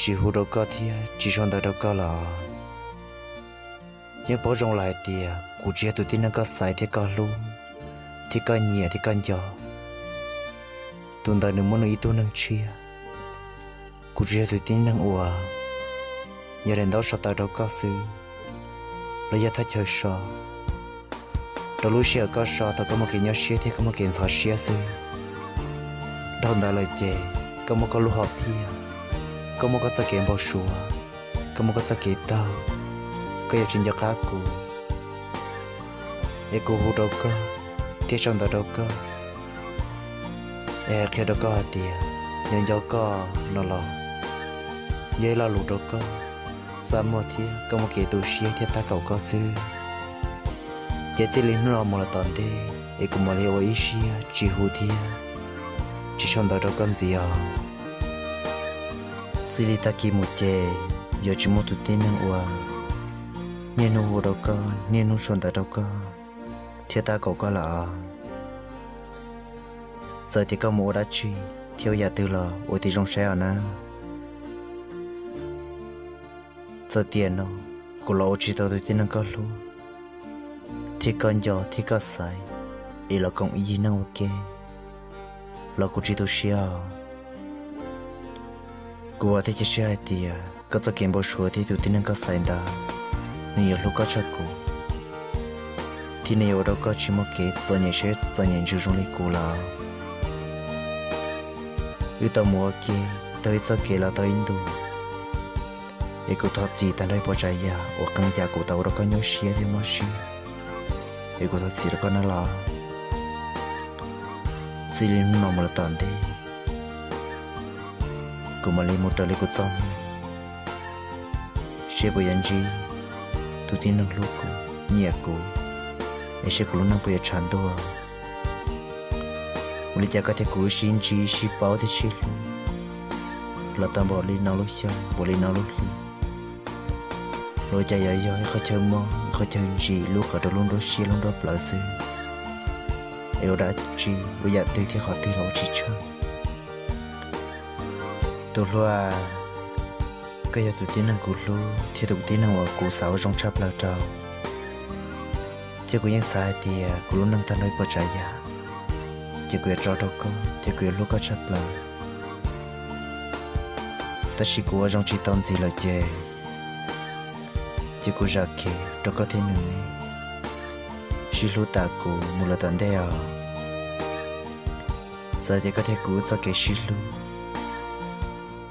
tsis hu rau koj thiab tsis sau ntawv rau koj los yeej paub zoo lawm hais tias kuv tsis yog tus tib neeg koj xaiv thiab koj hlub, thiab koj nyiam thiab koj nco. Tus ntawd nws muaj nws ib tug neeg tshiab. Kuv tsis yog tus tib neeg uas yog daim ntaub sau ntawv rau koj xwb, los yog thaj chaw so rau lub sij hawm koj so thaum koj muaj kev nyuaj siab thiab koj muaj kev ntxhov siab xwb. Dhau ntawd lawm ces koj muaj koj lub hom phiaj, koj muaj koj txoj kev npau suav, koj muaj koj txoj kev taug, koj yuav tsis nco qab kuv. Es kuv hu rau koj thiab sau ntawv rau koj, es hais qhia rau koj hais tias yog nco koj no los yog ib lo lus rau koj txaj muag thiab koj muaj kev tu siab thiab tab kaum koj xwb. Ces txij li hnub no mus los tom ntej es kuv mam li ua ib siab tsis hu thiab tsis sau ntawv rau koj ntxiv os. Txij li tag kis mus ces yuav tsis muaj tus tib neeg uas niaj hnub hu rau koj, niaj hnub sau ntawv rau koj thiab tab kaum koj lawm os. Txawm tias koj mus ua dab tsi thiab ua yam twg los ua tib zoo saib os na. Txawm tiam no kuv los ua tsis tau tus tib neeg koj hlub thiab koj nco thiab koj xaiv, es los koom ib yig neej ua ke los kuv tsis tu siab os. Kuv vam thiab cia siab hais tias koj txoj kev npau suav thiab tus tib neeg koj xaiv ntawd nws yuav hlub koj tshaj kuv, thiab nws yuav ua rau koj tsis muaj kev txom nyem siab txom nyem ntsws zoo li kuv lawm. Wb tau mus ua ke tau ib txoj kev los tau ib ntus, es kuv thov txim tag nrho ib puas tsav yam uas qee yam kuv tau ua rau koj nyuaj siab thiab mob siab, es kuv thov txim rau koj na los. Txij li hnub no mus los tom ntej, kuv mam li mus raws li kuv txoj hmoo, seb puas yuav ntsib tus tib neeg hlub kuv, nyiam kuv, es seb kuv lub neej puas yuav tshav ntuj. Ua li cas koj thiab kuv wb sib ntsib sib paub thiab sib hlub los tau npaum li no lub xyoo, npaum li no lub hli, los ua cas yuav yog ib qhov chaw mob, ib qhov chaw ntsim lub qhov rau lub nruab siab lub nruab plawv xwb, es ua dab tsi ua yam twg thiab qhov twg los ua tsis tshaj. Tus hluas, koj yog tus tib neeg kuv hlub thiab tus tib neeg uas kuv xav ua zoo tshaj plaws rau, thiab kuv yeej xav hais tias kuv lub neej tag nrho ib puas tsav yam ces kuv yuav tso rau koj thiab kuv yuav hlub koj tshaj plaws. Tab sis kuv ua zoo tsis tau ntxiv lawm ces, ces kuv zam kev rau koj thiab nws ne, sib hlub tas kuv mus lawm tom ntej os. Txawm tias koj thiab kuv wb txoj kev sib hlub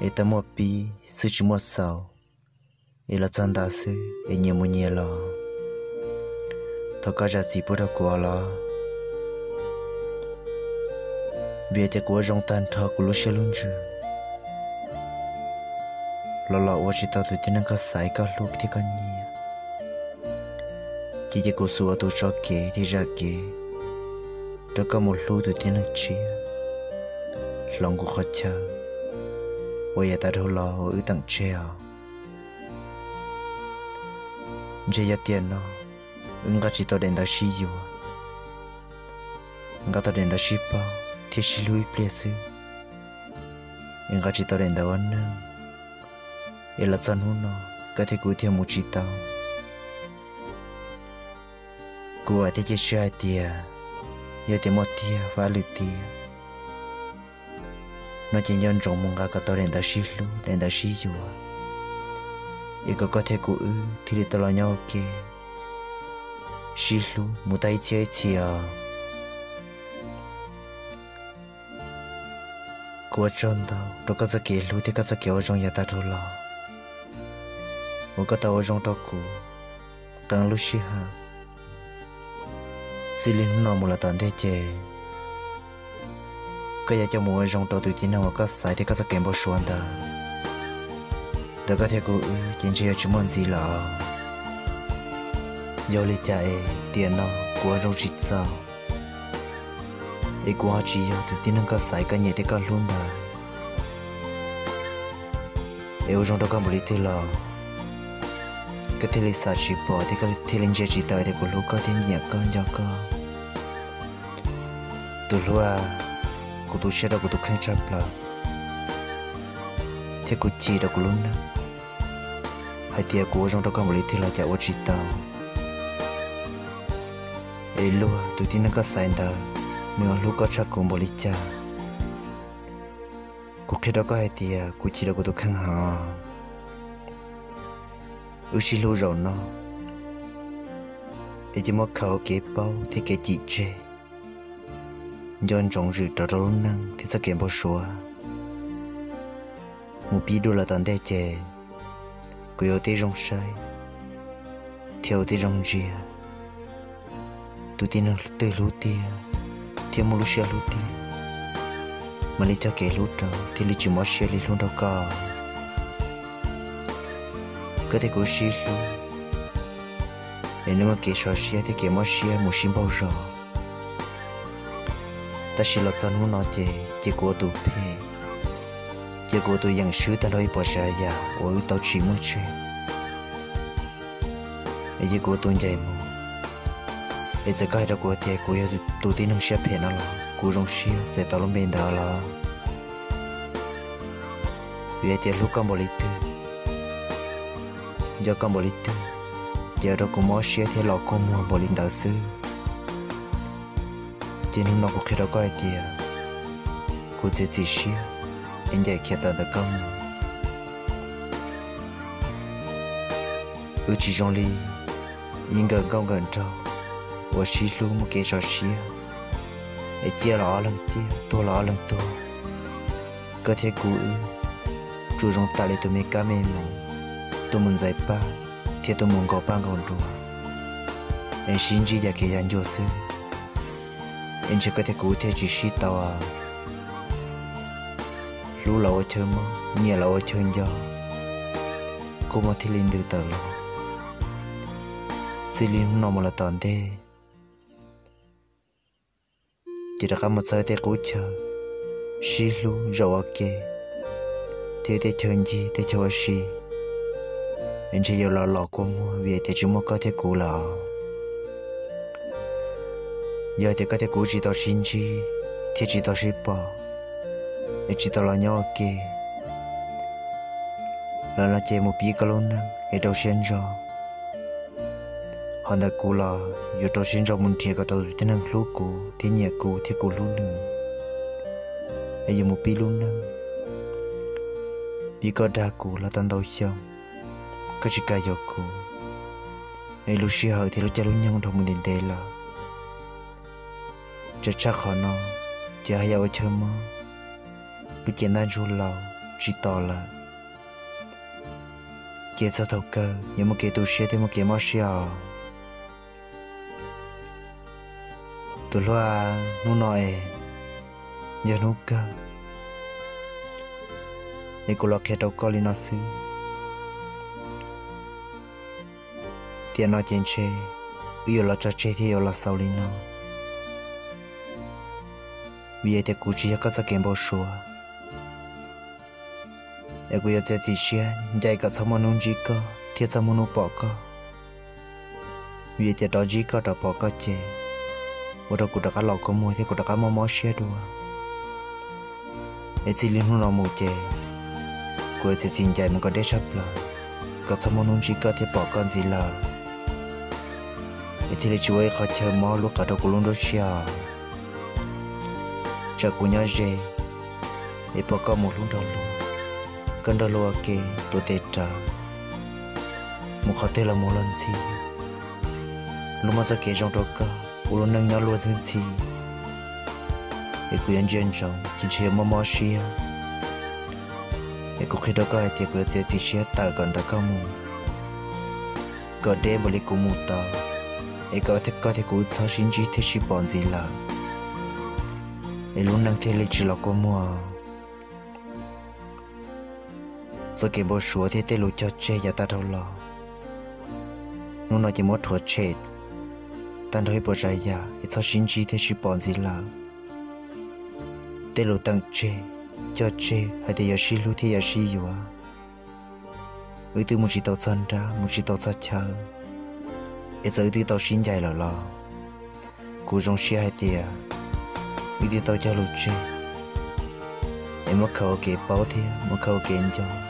es tau muaj pib xwb tsis muaj xaus, es los txog ntawd xwb es nyias mus nyias los, thov koj zam txim pub rau kuv os los, vim tias kuv ua zoo tag nrho kuv lub siab lub ntsws los los ua tsis tau tus tib neeg koj xaiv koj hlub thiab koj nyiam, ces cia kuv xub ua tus tso kev thiab zam kev rau koj mus hlub tus tib neeg tshiab hloov kuv qhov chaw uas yav tas dhau los uas wb teem tseg os. Ntshe yog tiam no wb nqa tsis tau daim ntawv sib yuav, nqa tau daim ntawv sib paub thiab sib hlub ib pliag xwb, es nqa tsis tau daim ntawv ua neej, es los txog hnub no koj thiab kuv thiaj mus tsis tau. Kuv vam thiab cia siab hais tias yog tias muaj tiag fab lwm tiam no ces nco ntsoov mus nqa kom tau daim ntawv sib hlub daim ntawv sib yuav, es kom koj thiab kuv wb thiaj li tau los nyob ua ke sib hlub mus tag ib txhiab ib txhis os. Kuv ua tsaug ntau rau koj txoj kev hlub thiab koj txoj kev ua zoo yav tag dhau los uas koj tau ua zoo rau kuv qee lub sij hawm. Txij li hnub no mus los tom ntej ces koj yuav coj mus ua zoo rau tus tib neeg uas koj xaiv thiab koj txoj kev npau suav ntawd. Ntawm koj thiab kuv wb ces ntshe yuav tsis muaj ntxiv lawm. Yog li cas es tiam no kuv ua zoo tsis txaus, es kuv ho tsis yog tus tib neeg koj xaiv koj nyiam thiab koj hlub ntawd, es ua zoo rau koj npaum li twg los koj thiaj li xav tsis pom thiab koj thiaj li ntsia tsis tau tias kuv hlub koj thiab nyiam koj nco koj. Tus hluas, kuv tu siab rau kuv tus kheej tshaj plaws, thiab kuv chim rau kuv lub neej hais tias kuv ua zoo rau koj npaum li twg los cas ua tsis tau. Es luag tus tib neeg koj xaiv ntawd, nws hlub koj tshaj kuv npaum li cas. Kuv qhia rau koj hais tias kuv chim rau kuv tus kheej heev. Wb sib hlub zaum no, es cia muab khaws ua kev paub thiab kev cim tseg, nco ntsoov zwm rov rau lub neej thiab txoj kev npau suav. Mus pib dua lawm tom ntej ces kuv yuav ua tib zoo saib thiab ua tib zoo ntsia tus tib neeg twg hlub tiag thiab muaj lub siab hlub tiag, mam li cog kev hlub rau thiaj li tsis mob siab li hlub nrog koj. Koj thiab kuv sib hlub, es nws muaj kev sov siab thiab kev mob siab mus sib npaug zos. Tab sis los txog hnub no ces cia kuv ua tus phem, cia kuv ua tus yeem swb tag nrho ib puas tsav yam uas wb tau tsim muaj tseg. Es cia kuv ua tus ncaim mus. Es txawm koj hais rau kuv tias kuv yog tus tib neeg siab phem no los kuv zoo siab txais tau lub npe ntawd los. Vim hais tias hlub koj npaum li twg, nco koj npaum li twg, ces ua rau kuv mob siab thiab los kua muag npaum li ntawd xwb. Ces hnub no kuv qhia rau koj hais tias kuv txiav txim siab es ncaim khiav tawm ntawm koj mus. Wb tsis zoo li ib nkawm nkauj nkawm nraug uas sib hlub muaj kev sov siab, es ciaj los ob leeg ciaj, tuag los ob leeg tuag. Koj thiab kuv wb tsuas zoo tam li tus me kab me moos, tus mus ntxais paj thiab tus mus nkaus paj nkaus nruas, es sib ntsib yam kev yam ncua xwb. Es ntshe koj thiab kuv thiaj tsis sib tau. Hlub los ua chaw mob, nyiam los ua chaw nco, kua muag thiaj li ntws tawm los. Txij li hnub no mus lawm tom ntej, ces rov qab mus txog tej qub chaw sib hlub zaum ua ke, thiab tej chaw ncig tej chaw ua si, es ntshe yuav los los kua muag vim tias tsis muaj koj thiab kuv lawm. Yog tias koj thiab kuv tsis tau sib ntsib thiab tsis tau sib pom, es tsis tau los nyob ua ke lawm no ces mus pib koj lub neej es rau siab ntso. Ho ntawm kuv los yuav rau siab ntso mus nrhiav kom tau tus tib neeg hlub kuv thiab nyiam kuv thiab kuv hlub nws. Es yuav mus pib lub neej, vim koj dag kuv los tau ntau xyoo, koj tsis kam yuav kuv, es lub sij hawm thiab lub caij lub nyoog dhau mus ntev ntev lawm. Tseem tshaj qhov no, ces haj yam ua chaw mob, lub cev ntaj ntsug laus tsis tos lawm, ces txog thaum kawg yuav muaj kev tu siab thiab muaj kev mob siab os. Tus hluas, hnub no es yog hnub kawg, es kuv los qhia rau koj li no xwb. Tiam no ces ntshe wb yuav los tso tseg thiab yuav los xaus li no, vim tias kuv tsis yog koj txoj kev npau suav. Es kuv yuav txiav txim siab ncaim kom txhob muaj hnub ntsib koj thiab txhob muaj hnub pom koj. Vim tias rov ntsib koj rov pom koj ces ua rau kuv rov qab los kua muag thiab kuv rov qab mob mob siab dua. Es txij li hnub no mus ces kuv yuav txiav txim ncaim mus kom deb tshaj plaws, kom txhob muaj hnub ntsib koj thiab pom koj ntxiv lawm. Es thiaj li tsis ua ib qho chaw mob lub qab rau kuv lub nruab siab. Tsam kuv nyob ze es pom koj mus hlub nrog luag, koj nrog luag ua ke tuav tes rawv, mus qhov twg los mus luag ntxhi, luag muaj txoj kev zoo rau koj ua lub neej nyob luag ntxhi ntxhi, es kuv yuav ntsia ntsoov ces ntshe yuav mob mob siab. Es kuv qhia rau koj hais tias kuv yuav txiav txim siab tawm kom ntawm koj mus, kom deb npaum li kuv mus tau, es kom koj thiab kuv txhob sib ntsib thiab sib pom ntxiv lawm, es lub neej thiaj li tsis los kua muag. Txoj kev npau suav thiab tej lus cog tseg yav tag dhau los, hnub no ces muab rhuav tshem tag nrho ib puas tsav yam es txhob sib ntsib thiab sib pom ntxiv lawm. Tej lus teem tseg, cog tseg hais tias yuav sib hlub thiab yuav sib yuav, wb twb mus tsis tau txog nrab mus tsis tau txog chaw, es txawm wb twb tau sib ncaim lawm los kuv zoo siab hais tias wb twb tau cog lus tseg, es muab khaws ua kev paub thiab muab khaws ua kev nco.